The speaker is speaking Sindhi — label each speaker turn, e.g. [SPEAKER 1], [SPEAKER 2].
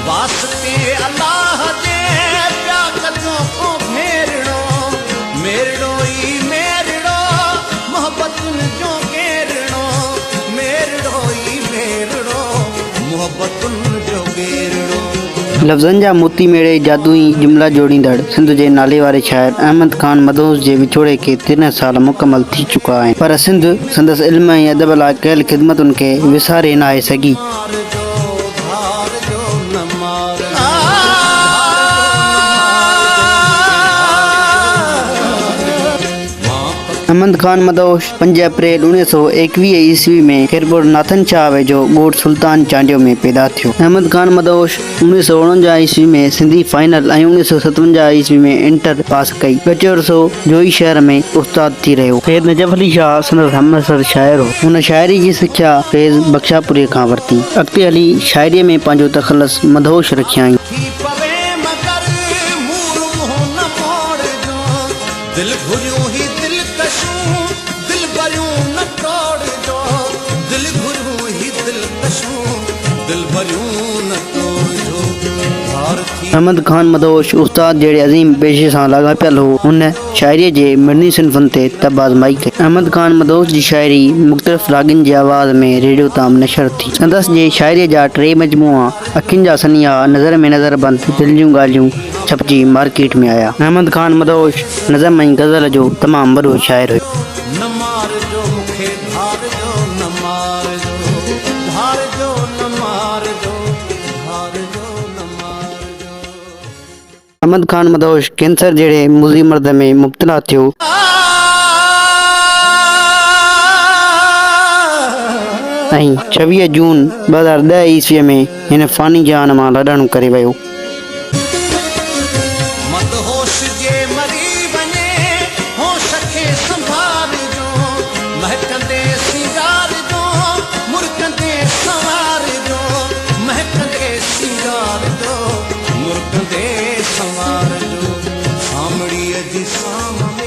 [SPEAKER 1] واسطي الله جي پيا ڪجو ڪو ڀيرڙو، ميرڙو ئي ميرڙو، محبتن جو گيرڙو، ميرڙو ئي ميرڙو، محبتن جو گيرڙو.
[SPEAKER 2] لفظن جا موتي ميڙي جادوئي جملا جوڙيندڙ سنڌ جي ناليواري شاعر احمد خان مدهوش جي وڇوڙي کي 13 سال مڪمل ٿي چڪا آهن پر سنڌ سندس علم ۽ ادب لاء ڪيل خدمتن کي وساري ناهي سگهي. احمد خان مدهوش 5 اپريل 1921 عيسوي ۾ خيرپور ناٿن شاهه ويجهو ڳوٺ سلطان چانڊيو ۾ پيدا ٿيو. احمد خان مدهوش 1949 عيسوي ۾ سنڌي فائنل ۽ 1957 عيسوي ۾ انٽر پاس ڪئي. ڳچو عرصو جوئي شهر ۾ استاد ٿي رهيو. سيد نجف علي شاهه سندس همعصر شاعر هو. هن شاعري جي سکيا فيض بخشاپوريء کان ورتي. اڳتي هلي شاعريء ۾ پنهنجو تخلص مدهوش رکيائين.
[SPEAKER 1] ٿي پوي مگر مور منهن نه موڙجو، دل گهريون هي دلڪشون دلبريون نه ٽوڙجو، دل گهريون هي دلڪشون دلبريون نه ٽوڙجو، ڌار ٿي.
[SPEAKER 2] احمد خان مدهوش استاد جهڙي عظيم پيشي سان لاڳاپيل هو. هن شاعريء جي مڙني صنفن تي طبع آزمائي ڪئي. احمد خان مدهوش جي شاعري مختلف راڳين جي آواز ۾ ريڊيو تان به نشر ٿي. سندس جي شاعريء جا ٽي مجموعا اکين جا سنيها، نظر ۾ نظر بند، دل جون ڳالهيون ڇپجي مارڪيٽ ۾ آيا. احمد خان مدهوش نظم ۽ غزل جو تمام وڏو شاعر هيو.
[SPEAKER 1] نه مارجو مون کي ڌارجو نه مارجو، ڌارجو نه مارجو، ڌارجو نه مارجو.
[SPEAKER 2] احمد خان مدهوش ڪينسر جهڙي موذي مرض ۾ مبتلا ٿيو. ۽ 26 جون 2010 عيسويء ۾ هن فاني جهان مان لاڏاڻو ڪري ويو.
[SPEAKER 1] مدهوش جي مري وڃي هوش کي سنڀارجو، مهڪندي سينگارجو، مرڪندي سنوارجو، مهڪندي سينگارجو، مرڪندي سنوارجو، سامڙيء جي سام ۾.